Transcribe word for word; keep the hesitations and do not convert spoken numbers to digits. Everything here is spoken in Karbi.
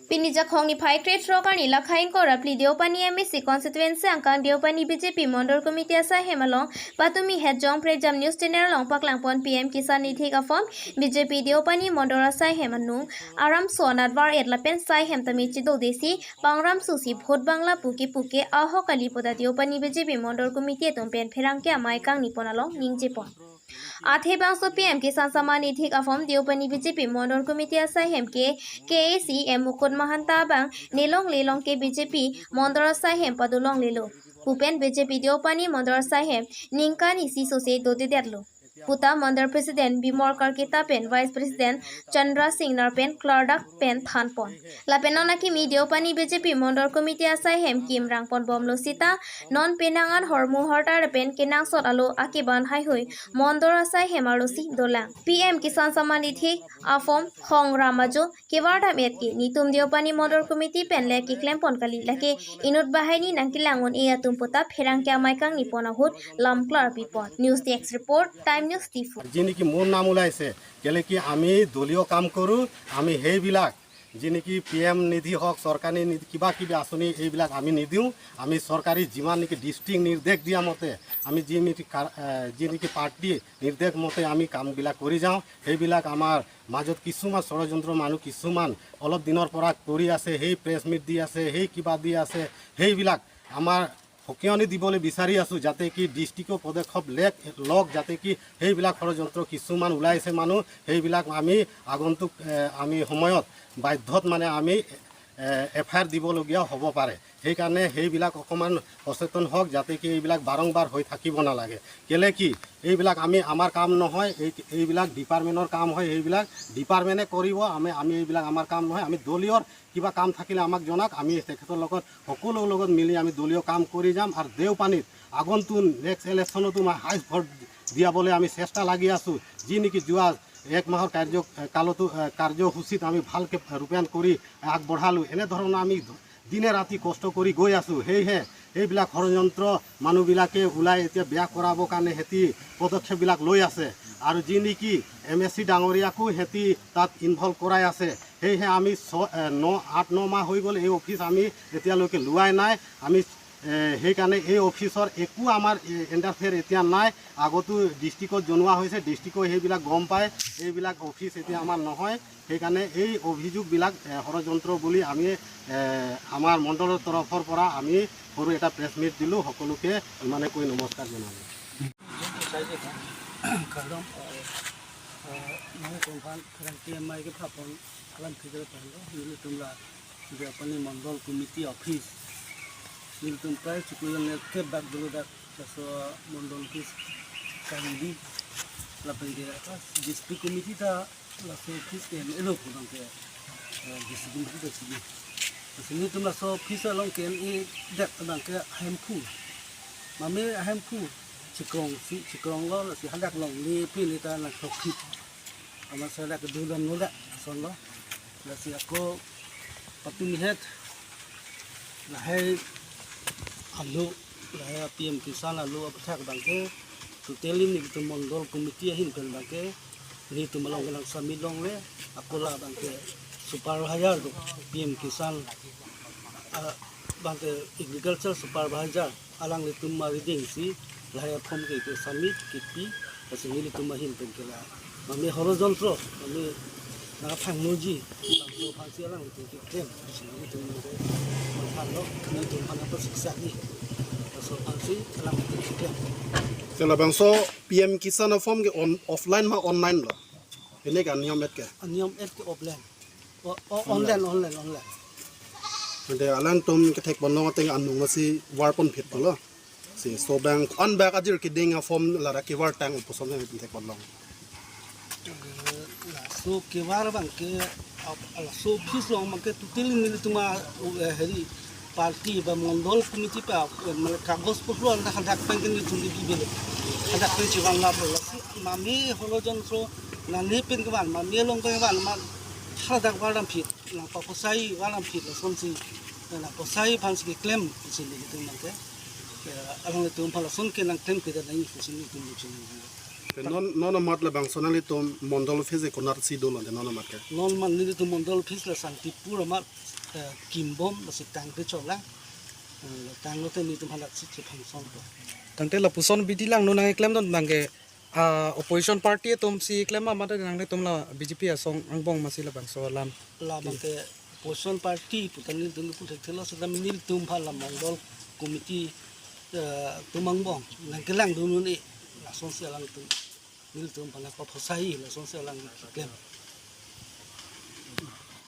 Pini Jakhong niphai krethrok arni lakha ingkoi ra phli Deopani M A C constituency angkang Deopani B J P Mondol Committee asaihem along patumi het Jong Prejam News Channel along paklangpon P M Kisan Nidhi a-form B J P Deopani Mondol asaihem anung aramso anat var-et lapen saihem tame chedodesi pangramsosi vote bangla puke puke ahok kali pu ta Deopani B J P Mondol Committee atum pen pherangke amei kangnipon along ningjepon. Athe bangso P M Kisan Samman Nidhi a-form Deopani B J P Mondol Committee asaihem ke K A C M Mukut Mahanta abang nelongle along ke B J P Mondol asaihem padolonglelo pu pen B J P Deopani Mondol asaihem ningkan isi sose dodedetlo pu ta Mondol President Bimol Karkita pen Vice President Chandra Singnar pen klardak pen thanpon. Lapen non akimi Deopani B J P Mondol Committee asaihem kim rangponbomlo seta non penang an hormu hortar pen kenangsot alo akeban haihui Mondol asaihem arlosi dolang. P M Kisan Samman Nidhi a-form khong ram ajo kevardam-et ke netum Deopani Mondol Committee pen le keklempon kali, lake inut banghini nangkelang un-e atum pu ta pherangke amei kangnipon ahut lam klarpipon. News Desk Report, Time News Diphu. যি নেকি মোৰ নাম ওলাইছে, কেলে কি আমি দলীয় কাম কৰোঁ, আমি সেইবিলাক যি নেকি পি এম নিধি হওক, চৰকাৰী নিধি, কিবা কিবি আঁচনি, এইবিলাক আমি নিদিওঁ। আমি চৰকাৰী যিমান নেকি ডিষ্ট্ৰিক্ট নিৰ্দেশ দিয়া মতে, আমি যি নেকি কাৰ-, এ, যি নেকি পাৰ্টি নিৰ্দেশ মতে আমি কামবিলাক কৰি যাওঁ। সেইবিলাক আমাৰ মাজত কিছুমান ষড়যন্ত্ৰ মানুহ কিছুমান অলপ দিনৰ পৰা কৰি আছে, সেই প্ৰেছ মিট দি আছে, সেই কিবা দি আছে, সেইবিলাক আমাৰ সকিয়নি দিবলৈ বিচাৰি আছোঁ, যাতে কি ডিষ্ট্ৰিক্টৰ পদক্ষেপ লেক-, লওক, যাতে কি সেইবিলাক ষড়যন্ত্ৰ কিছুমান ওলাইছে মানুহ, সেইবিলাক আমি আগন্তুক, এ, আমি সময়ত বাধ্যত মানে আমি, এ, এফ আই আৰ দিবলগীয়া হ'ব পাৰে। সেইকাৰণে সেইবিলাক অকণমান সচেতন হওক, যাতে কি এইবিলাক বাৰম্বাৰ হৈ থাকিব নালাগে। কেলে কি এইবিলাক আমি, আমাৰ কাম নহয়, এই, এইবিলাক ডিপাৰ্টমেণ্টৰ কাম হয়, সেইবিলাক ডিপাৰ্টমেণ্টে কৰিব। আমি, আমি এইবিলাক আমাৰ কাম নহয়, আমি দলীয় কিবা কাম থাকিলে আমাক জনাওক, আমি তেখেতৰ লগত সকলোৰ লগত মিলি আমি দলীয় কাম কৰি যাম। আৰু দেওপানীত আগন্তুক নেক্সট ইলেকশ্যনতো মই হাইষ্ট ভোট দিয়াবলৈ আমি চেষ্টা লাগি আছোঁ। যি নেকি যোৱা এক মাহৰ কাৰ্য, কালতো, এ, কাৰ্যসূচীত আমি ভালকৈ ৰূপায়ণ কৰি আগবঢ়ালোঁ। এনেধৰণৰ আমি দিনে ৰাতি কষ্ট কৰি গৈ আছোঁ। সেয়েহে এইবিলাক ষড়যন্ত্ৰ মানুহবিলাকে ওলাই এতিয়া বেয়া কৰাবৰ কাৰণে সিহঁতি পদক্ষেপবিলাক লৈ আছে। আৰু যি নেকি এম এ চি ডাঙৰীয়াকো সিহঁতি তাত ইনভল্ভ কৰাই আছে। সেয়েহে আমি ছ-, এ, ন, আঠ ন মাহ হৈ গ'ল এই অফিচ আমি এতিয়ালৈকে লোৱাই নাই। আমি, এ, সেইকাৰণে এই অফিচৰ একো আমাৰ, এ, ইণ্টাৰফেয়াৰ এতিয়া নাই। আগতো ডিষ্ট্ৰিক্টত জনোৱা হৈছে, ডিষ্ট্ৰিক্টে সেইবিলাক গম পায়। এইবিলাক অফিচ এতিয়া আমাৰ নহয়। সেইকাৰণে এই অভিযোগবিলাক, এ, ষড়যন্ত্ৰ বুলি আমি, এ, আমাৰ মণ্ডলৰ তৰফৰ পৰা আমি সৰু এটা প্ৰেছ মিট দিলোঁ। সকলোকে ইমানে কৈ নমস্কাৰ জনালোঁ। Kardom, eh, eh, nang kongkhan kerang T M I ke phapon alam kejel pando, nelitum la Deopani Mondol Committee Office. Nelitum prai chukul nangkep bak dulu dak, laso Mondol Office kahidi, lapen ke, ah, District Committee ta laso office ke elo pu abang ke, eh, District Committee ta sini. Lasi nelitum laso office along ke e dak abang ke ahemphu. Mame ahemphu, chikrong si, chikrong lo, lasi hadak longle pini ta nangthokhit. Amat sa dak kedodamlo dak, ason lo. Lasi ako patumi het, lahai alo, lahai P M Kisan alo aputhak abang ke, totally nelitum Mondol Committee ahin pen abang ke, nelitum along kelang submit longle, ako la abang ke supervisor do, P M Kisan, ah, abang ke agriculture supervisor, alanglitum arideng si lahai form ke, ke submit kepi, lasi nelitum ahin pen ke la mame ষড়যন্ত্ৰ, mame nangphangnoji, bangso aphansi alanglitum keklem, lasi nelitum ke mangphanglo, nelitum aphan apa siksa ni, bangso aphansi alanglitum keklem. Te labangso P M Kisan a-form ke on, offline ma online lo? Pini ke aniyom et ke? Aniyom et ke offline. O, o, online, online, online. Ante alangtum kethekponlong ateng anung si varpon phit lo. Si so abang an bak ajir keding a-form la ra kevar tang puson nangtum thekponlong. Eh, laso kevar abang ke, ap-, laso office along abang ke totally nelitum a, eh, heri party ba Mondol Committee pa, eh, mane kagos potro anta hadak pen ke nelitum ke bibele. Hadak pen chevang laplo, lasi mame ষড়যন্ত্ৰ nangli pen kevan, mame along pen kevan, ma hadak varlam phit, nangpaposai varlam phit, lasonsi, nangposai aphansi keklem, si nelitum abang ke, eh, alanglitum aphan lason ke nangklem kita nang, si nelitum nelitum. Non non amat labangso nanglitum mondol office konatsi dolo de non amat ke? Non amat nelitum mondol office la Santipur amat, eh, kimbom lasi tangte cholang. Eh, tanglo te nelitum halaksi chephang song to. Tangte lapuson abidi lang non nangklemdun abang ke, ah, opposition party atumsi klem ma mate nangtum la B J P asong angbong masi labangso alam? Labang ke opposition party pu ta nelitum pu thekthelo, seta nelitum aphan la mondol committee, eh, atum angbong nangkelangdun un-e, lasonsi alangtum, nelitum aphan la paphasai, lasonsi alang klem.